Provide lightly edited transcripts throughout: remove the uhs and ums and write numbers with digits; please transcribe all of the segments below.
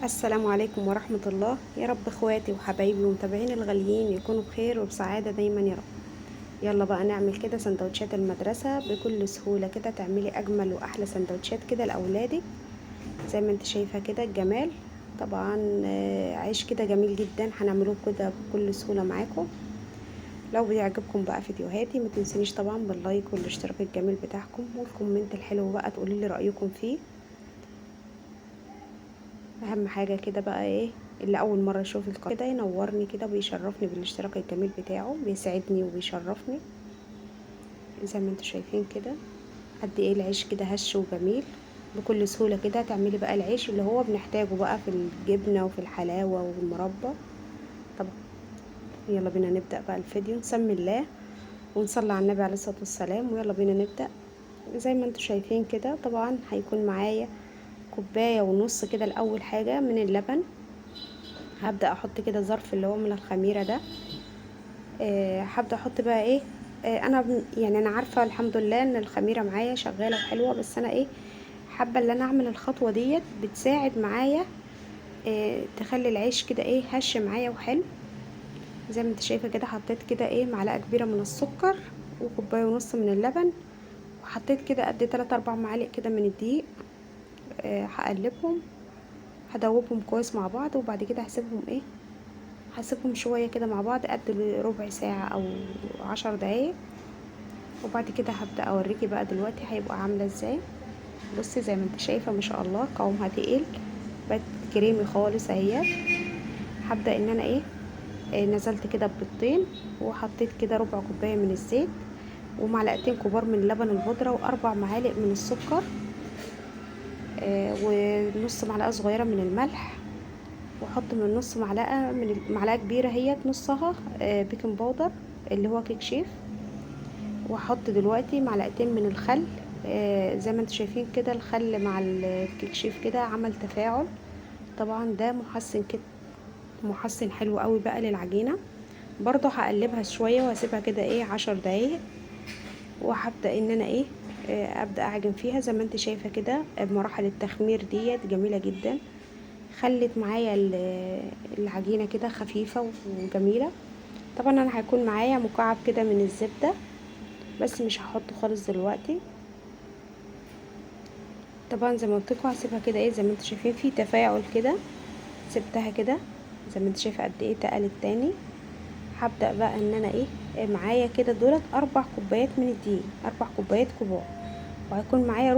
السلام عليكم ورحمة الله. يا رب اخواتي وحبايبي ومتابعين الغاليين يكونوا بخير وبسعادة دايما يا رب. يلا بقى نعمل كده سندوتشات المدرسة بكل سهولة كده، تعملي اجمل واحلى سندوتشات كده لاولادك زي ما انت شايفة كده الجمال. طبعا عيش كده جميل جدا هنعمله كده بكل سهولة معاكم. لو بيعجبكم بقى فيديوهاتي ما تنسونيش طبعا بال like والاشتراك الجميل بتاعكم وال comment الحلو بقى تقولي لي رأيكم فيه. اهم حاجة كده بقى ايه، اللي اول مرة يشوف القناة كده ينورني كده وبيشرفني بالاشتراك الجميل بتاعه، بيسعدني وبيشرفني. زي ما انتم شايفين كده قد ايه العيش كده هش وجميل. بكل سهولة كده تعملي بقى العيش اللي هو بنحتاجه بقى في الجبنة وفي الحلاوة والمربى. طب يلا بينا نبدأ بقى الفيديو، نسمي الله ونصلي على النبي عليه الصلاة والسلام، ويلا بينا نبدأ. زي ما انتم شايفين كده طبعا هيكون معايا كوباية ونص كده الأول حاجة من اللبن. هبدأ أحط كده ظرف اللي هو من الخميرة ده. هبدأ أحط بقى إيه، أنا يعني أنا عارفة الحمد لله إن الخميرة معايا شغالة وحلوة، بس أنا إيه حابة إن أنا أعمل الخطوة ديت، بتساعد معايا تخلي العيش كده إيه هش معايا وحلو. زي ما انت شايفة كده حطيت كده إيه معلقة كبيرة من السكر وكوباية ونص من اللبن، وحطيت كده قد 3-4 معالق كده من الدقيق. هقلبهم، هدوبهم كويس مع بعض، وبعد كده هسيبهم ايه، هسيبهم شوية كده مع بعض قد ربع ساعة او 10 دقايق، وبعد كده هبدأ اوريكي بقى دلوقتي هيبقى عاملة ازاي. بصي زي ما انت شايفة ما شاء الله قوامها تقيل، بقت كريمي خالص اهي. هبدأ ان انا ايه، نزلت كده ببيضتين، وحطيت كده ربع كوباية من الزيت، ومعلقتين كبار من لبن البودرة، و4 معالق من السكر، ونص معلقة صغيرة من الملح، واحط من نص معلقة من معلقة كبيرة هي نصها، baking powder اللي هو كيك شيف. واحط دلوقتي معلقتين من الخل. زي ما انتم شايفين كده الخل مع الكيك شيف كده عمل تفاعل، طبعا ده محسن كده، محسن حلو قوي بقى للعجينة. برضو هقلبها شوية واسيبها كده ايه 10 دقايق، وهبدأ ان انا ايه، ابدأ اعجن فيها. زي ما انت شايفة كده مراحل التخمير ديت جميلة جدا، خلت معايا العجينة كده خفيفة وجميلة. طبعا انا هيكون معايا مكعب كده من الزبدة، بس مش هحطه خالص دلوقتي. طبعا زي ما قلت لكم هسيبها كده ايه زي ما انتم شايفين في تفاعل كده، سبتها كده زي ما انت شايفه قد ايه تقلت تاني. هبدأ بقى ان انا ايه، معايا كده دولت 4 كوبايات من الدقيق، 4 كوبايات كبار، وهيكون معايا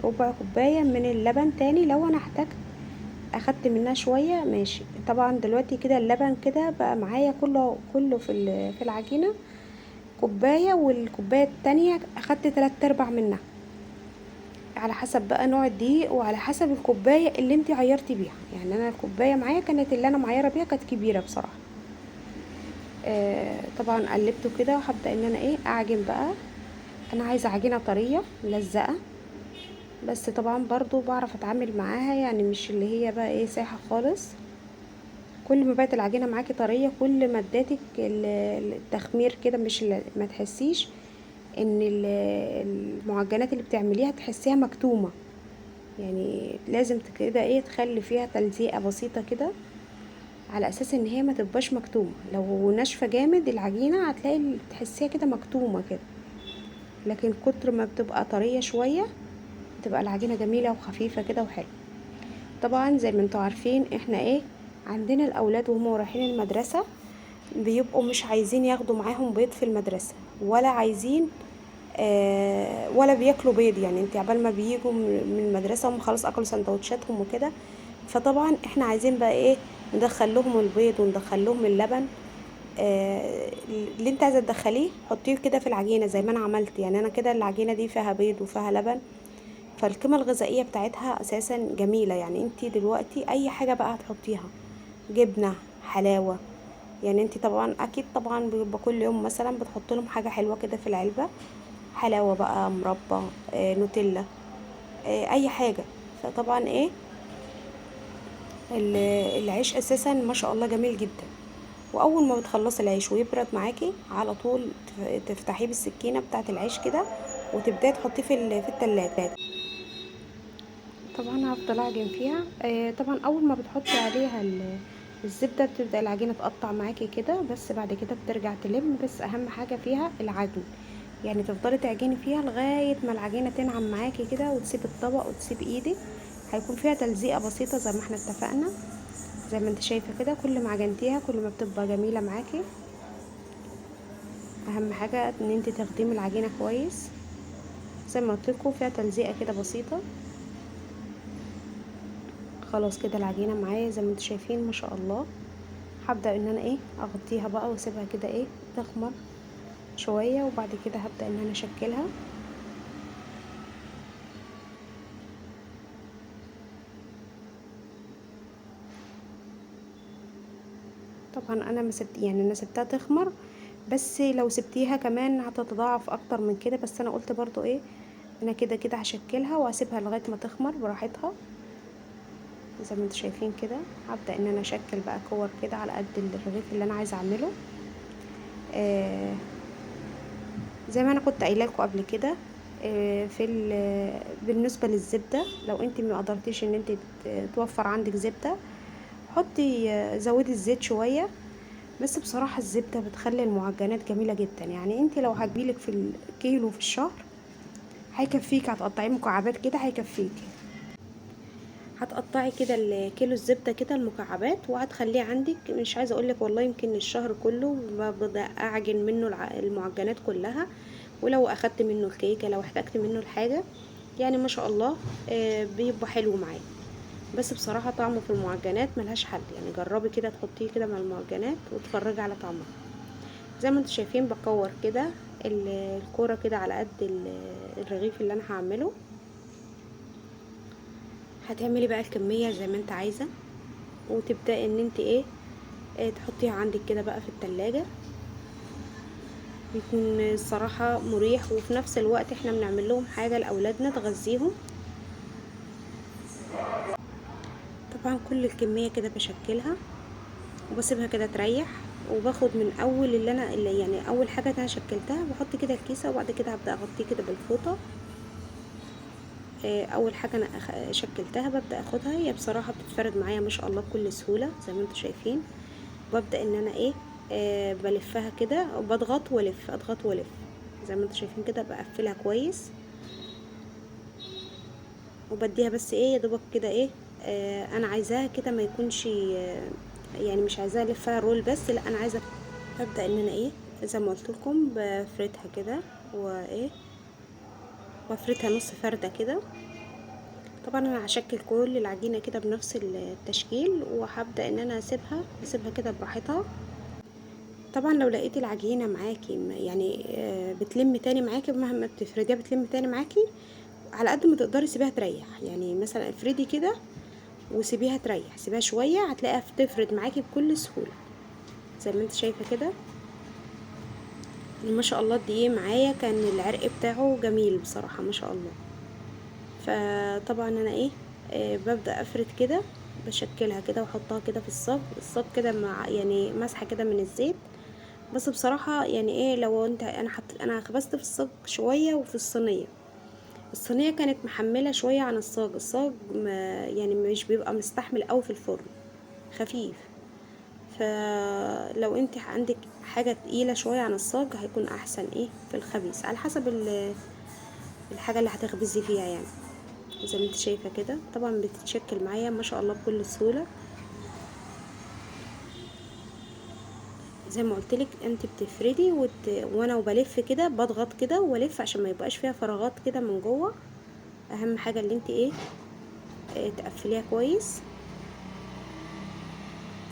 ربع كوباية من اللبن تاني لو انا احتجت اخدت منها شوية ماشي. طبعا دلوقتي كده اللبن كده بقى معايا كله في العجينة كوباية، والكوباية التانية اخدت 3/4 منها، على حسب بقى نوع الدقيق وعلى حسب الكوباية اللي انتي عيرتي بيها. يعني انا الكوباية معايا كانت اللي انا معايره بيها كانت كبيرة بصراحة. طبعا قلبته كده، وهبدأ ان انا ايه اعجن بقى. انا عايزة عجينة طرية ملزقة، بس طبعا برضو بعرف اتعامل معاها، يعني مش اللي هي بقى ايه سايحة خالص. كل ما بقت العجينة معاكي طرية كل ما اداتك التخمير كده، مش ما تحسيش ان المعجنات اللي بتعمليها تحسيها مكتومة، يعني لازم كده ايه تخلي فيها تلزيقة بسيطة كده على اساس ان هي ما تبقاش مكتومة. لو ناشفة جامد العجينة هتلاقي تحسيها كده مكتومة كده، لكن كتر ما بتبقى طرية شوية بتبقى العجينة جميلة وخفيفة كده وحلوة. طبعا زي ما انتوا عارفين احنا ايه عندنا الاولاد وهم رايحين المدرسة بيبقوا مش عايزين ياخدوا معاهم بيض في المدرسة، ولا عايزين، ولا بياكلوا بيض. يعني انت عبال ما بييجوا من المدرسة هم خلاص اكلوا سندوتشاتهم وكده. فطبعا احنا عايزين بقى ايه ندخل لهم البيض وندخل لهم اللبن. اللي انت عايزه تدخليه حطيه كده في العجينة زي ما انا عملت. يعني انا كده العجينة دي فيها بيض وفيها لبن، فالقيمه الغذائية بتاعتها اساسا جميلة. يعني انت دلوقتي اي حاجة بقى هتحطيها، جبنه، حلاوة، يعني انت طبعا اكيد طبعا بيبقى كل يوم مثلا بتحط لهم حاجة حلوة كده في العلبة، حلاوة بقى، مربى، نوتيلا، اي حاجة. فطبعا ايه العيش اساسا ما شاء الله جميل جدا. واول ما بتخلصي العيش ويبرد معاكي على طول تفتحيه بالسكينة بتاعه العيش كده، وتبداي تحطيه في التلاجة. طبعا هفضل اعجن فيها. طبعا اول ما بتحطي عليها الزبدة بتبدا العجينة تقطع معاكي كده، بس بعد كده بترجع تلم. بس اهم حاجة فيها العجن، يعني تفضلي تعجني فيها لغاية ما العجينة تنعم معاكي كده وتسيب الطبق وتسيب ايدك. هيكون فيها تلزيقه بسيطة زي ما احنا اتفقنا، زي ما انت شايفه كده. كل ما عجنتيها كل ما بتبقى جميلة معاكي. اهم حاجة ان انت تخدمي العجينة كويس زي ما قلت لكم، فيها تلزيقه كده بسيطة. خلاص كده العجينة معايا زي ما انتم شايفين ما شاء الله. هبدا ان انا ايه اغطيها بقى واسيبها كده ايه تخمر شوية، وبعد كده هبدا ان انا اشكلها. طبعا انا ما سبت، يعني انا سبتها تخمر، بس لو سبتيها كمان هتتضاعف اكتر من كده، بس انا قلت برضو ايه انا كده كده هشكلها واسيبها لغاية ما تخمر براحتها زي ما انتم شايفين كده. هبدا ان انا اشكل بقى كور كده على قد الرغيف اللي انا عايزه اعمله. زي ما انا كنت قايله لكم قبل كده، في بالنسبة للزبده، لو انت ما قدرتيش ان انت توفر عندك زبدة، حطي زودي الزيت شوية. بس بصراحة الزبدة بتخلي المعجنات جميلة جدا. يعني انت لو هتجيلك في الكيلو في الشهر هيكفيك، هتقطعيه مكعبات كده هيكفيكي. هتقطعي كده الكيلو الزبدة كده المكعبات وهتخليه عندك، مش عايزه اقولك والله يمكن الشهر كله ببدا اعجن منه المعجنات كلها، ولو اخدت منه الكيكه، لو احتجت منه الحاجة، يعني ما شاء الله، بيبقى حلو معايا. بس بصراحة طعمه في المعجنات ملهاش حل، يعني جربي كده تحطيه كده مع المعجنات واتفرجي على طعمها. زي ما انتم شايفين بكور كده الكورة كده على قد الرغيف اللي انا هعمله. هتعملي بقى الكمية زي ما انت عايزة، وتبدأي ان انت ايه، تحطيها عندك كده بقى في التلاجة. بيكون الصراحة مريح، وفي نفس الوقت احنا بنعمل لهم حاجة لأولادنا تغذيهم. طبعا كل الكمية كده بشكلها وبسيبها كده تريح، وباخد من اول اللي انا اللي يعني اول حاجة انا شكلتها بحط كده الكيسة، وبعد كده هبدأ اغطيه كده بالفوطة. اول حاجة انا شكلتها ببدأ اخدها، هي بصراحة بتتفرد معايا ما شاء الله بكل سهولة زي ما انتم شايفين. ببدأ ان انا ايه، بلفها كده وبضغط والف، اضغط والف زي ما انتم شايفين كده، بقفلها كويس وبديها بس ايه يا دوبك كده ايه، انا عايزاها كده ما يكونش، يعني مش عايزاها الفها رول بس، لا انا عايزه ابدا ان انا ايه زي ما قلت لكم بفردها كده وايه، وافردها نص فرده كده. طبعا انا هشكل كل العجينة كده بنفس التشكيل، وهبدا ان انا اسيبها كده براحتها. طبعا لو لقيتي العجينة معاكي بتلم تاني معاكي، مهما بتفرديها بتلم تاني معاكي، على قد ما تقدري سيبيها تريح. يعني مثلا افردي كده وسيبيها تريح، سيبيها شوية هتلاقيها بتفرد معاكي بكل سهولة زي ما انت شايفه كده. ما شاء الله الدقيق معايا كان العرق بتاعه جميل بصراحة ما شاء الله. فطبعا انا ايه، ببدا افرد كده، بشكلها كده واحطها كده في الصاج، الصاج كده مع يعني مسحه كده من الزيت. بس بصراحة يعني ايه لو انت انا حط انا خبزت في الصاج شوية وفي الصينية، الصينية كانت محمله شوية عن الصاج، الصاج ما يعني مش بيبقى مستحمل قوي في الفرن، خفيف. فلو انت عندك حاجة تقيلة شوية عن الصاج هيكون احسن ايه في الخبيز، على حسب الحاجة اللي هتخبزي فيها يعني. زي ما انت شايفه كده طبعا بتتشكل معايا ما شاء الله بكل سهولة. زي ما قلت لك انت بتفردي وانا وبلف كده، بضغط كده والف عشان ما يبقاش فيها فراغات كده من جوه. اهم حاجة اللي انت ايه، تقفليها كويس،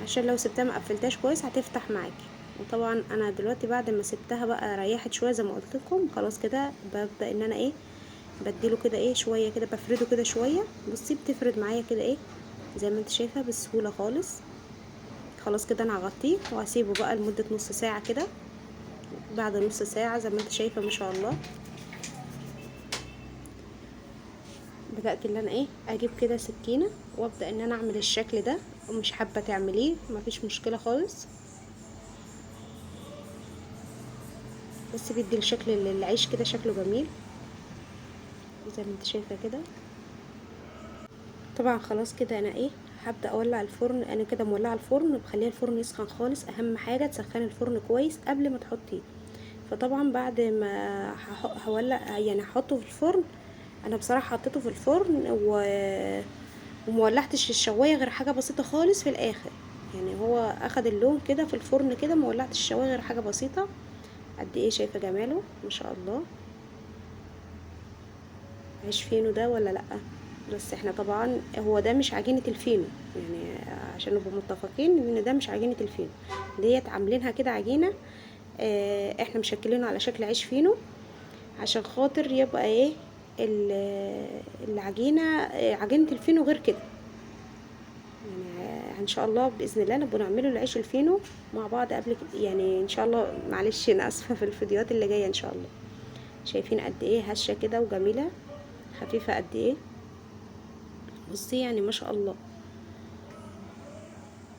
عشان لو سبتها ما قفلتهاش كويس هتفتح معاكي. وطبعا انا دلوقتي بعد ما سبتها بقى ريحت شوية زي ما قلت لكم، خلاص كده ببدا ان انا ايه بديله كده ايه شوية كده، بفرده كده شوية. بصي بتفرد معايا كده ايه زي ما انت شايفه بسهولة خالص. خلاص كده انا هغطيه وهسيبه بقى لمدة نص ساعة كده. بعد نص ساعة زي ما انت شايفه ما شاء الله بدات ان انا ايه اجيب كده سكينة وابدا ان انا اعمل الشكل ده. ومش حابة تعمليه مفيش مشكلة خالص، بس بيدي الشكل للعيش كده شكله جميل زي ما انت شايفه كده. طبعا خلاص كده انا ايه هبدا اولع الفرن. انا كده مولعه الفرن وبخليها الفرن يسخن خالص. اهم حاجة تسخني الفرن كويس قبل ما تحطيه. فطبعا بعد ما هولع يعني هحطه في الفرن، انا بصراحة حطيته في الفرن ومولعتش الشوايه غير حاجة بسيطة خالص في الاخر، يعني هو اخد اللون كده في الفرن كده، ما ولعتش الشوايه غير حاجة بسيطة. قد ايه شايفه جماله ما شاء الله. عيش فينو ده ولا لا؟ بس احنا طبعا هو ده مش عجينه الفينو، يعني عشان نبقى متفقين ان ده مش عجينه الفينو، ديت عاملينها كده عجينه، احنا مشكلينه على شكل عيش فينو عشان خاطر يبقى ايه العجينة، عجينه الفينو غير كده. يعني ان شاء الله باذن الله نبقى نعمله العيش الفينو مع بعض قبل كده، يعني ان شاء الله. معلش انا اسفه، في الفيديوهات اللي جاية ان شاء الله. شايفين قد ايه هشه كده وجميلة خفيفة قد ايه. بصي يعني ما شاء الله.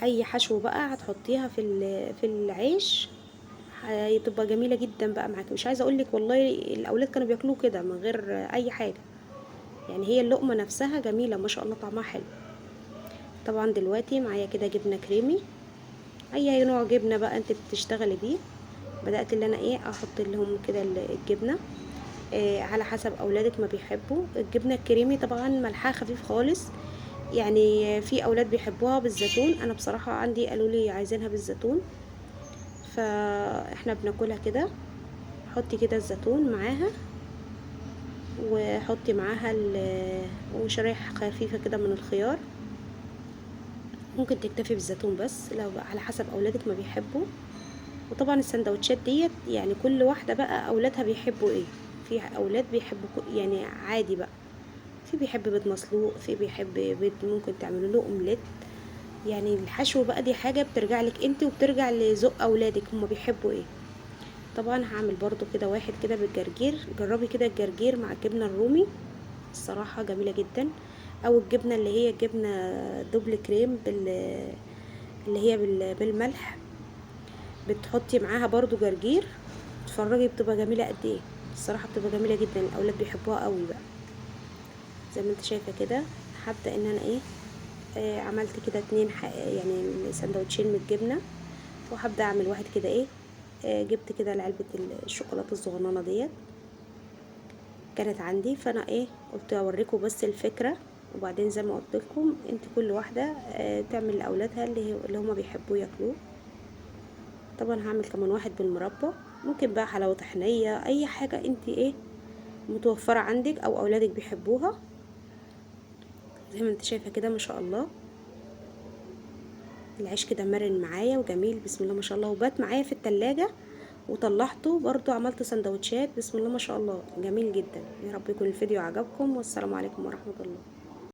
اي حشو بقى هتحطيها في العيش هتبقى جميلة جدا بقى معاكي. مش عايزه اقول لك والله الاولاد كانوا بياكلوه كده من غير اي حاجة، يعني هي اللقمة نفسها جميلة ما شاء الله، طعمها حلو. طبعا دلوقتي معايا كده جبنه كريمي، اي نوع جبنه بقى انت بتشتغلي بيه. بدات اللي انا ايه احط لهم كده الجبنة، على حسب اولادك ما بيحبوا. الجبنة الكريمي طبعا ملحها خفيف خالص، يعني في اولاد بيحبوها بالزيتون، انا بصراحة عندي قالوا لي عايزينها بالزيتون، فاحنا بناكلها كده. حطي كده الزيتون معاها، وحطي معاها وشرايح خفيفة كده من الخيار. ممكن تكتفي بالزيتون بس لو على حسب اولادك ما بيحبوا. وطبعا السندوتشات ديت يعني كل واحدة بقى اولادها بيحبوا ايه. في اولاد بيحبوا يعني عادي بقى، في بيحب بيض مسلوق، في بيحب بيض ممكن تعملوا له اومليت. يعني الحشو بقى دي حاجة بترجع لك انت وبترجع لذوق اولادك هما بيحبوا ايه. طبعا هعمل برضو كده واحد كده بالجرجير. جربي كده الجرجير مع الجبنة الرومي، الصراحة جميلة جدا. او الجبنة اللي هي جبنه double cream اللي هي بالملح، بتحطي معاها برضو جرجير. اتفرجي بتبقى جميلة قد ايه، الصراحة بتبقى جميلة جدا، الاولاد بيحبوها قوي بقى. زي ما انت شايفه كده هبدا ان انا ايه، عملت كده 2 يعني سندوتشين من الجبنة، وهبدا اعمل واحد كده ايه، جبت كده علبة الشوكولاتة الصغننه ديت كانت عندي، فانا ايه قلت اوريكم بس الفكرة. وبعدين زي ما قلت لكم انت كل واحدة تعمل لاولادها اللي هما بيحبوا ياكلوه. طبعا هعمل كمان واحد بالمربى، ممكن بقى حلاوة طحينيه، اي حاجة انت ايه متوفرة عندك او اولادك بيحبوها. زي ما انت شايفه كده ما شاء الله العيش كده مرن معايا وجميل بسم الله ما شاء الله، وبات معايا في التلاجة وطلعته برضو عملت سندوتشات بسم الله ما شاء الله جميل جدا. يا رب يكون الفيديو عجبكم، والسلام عليكم ورحمة الله.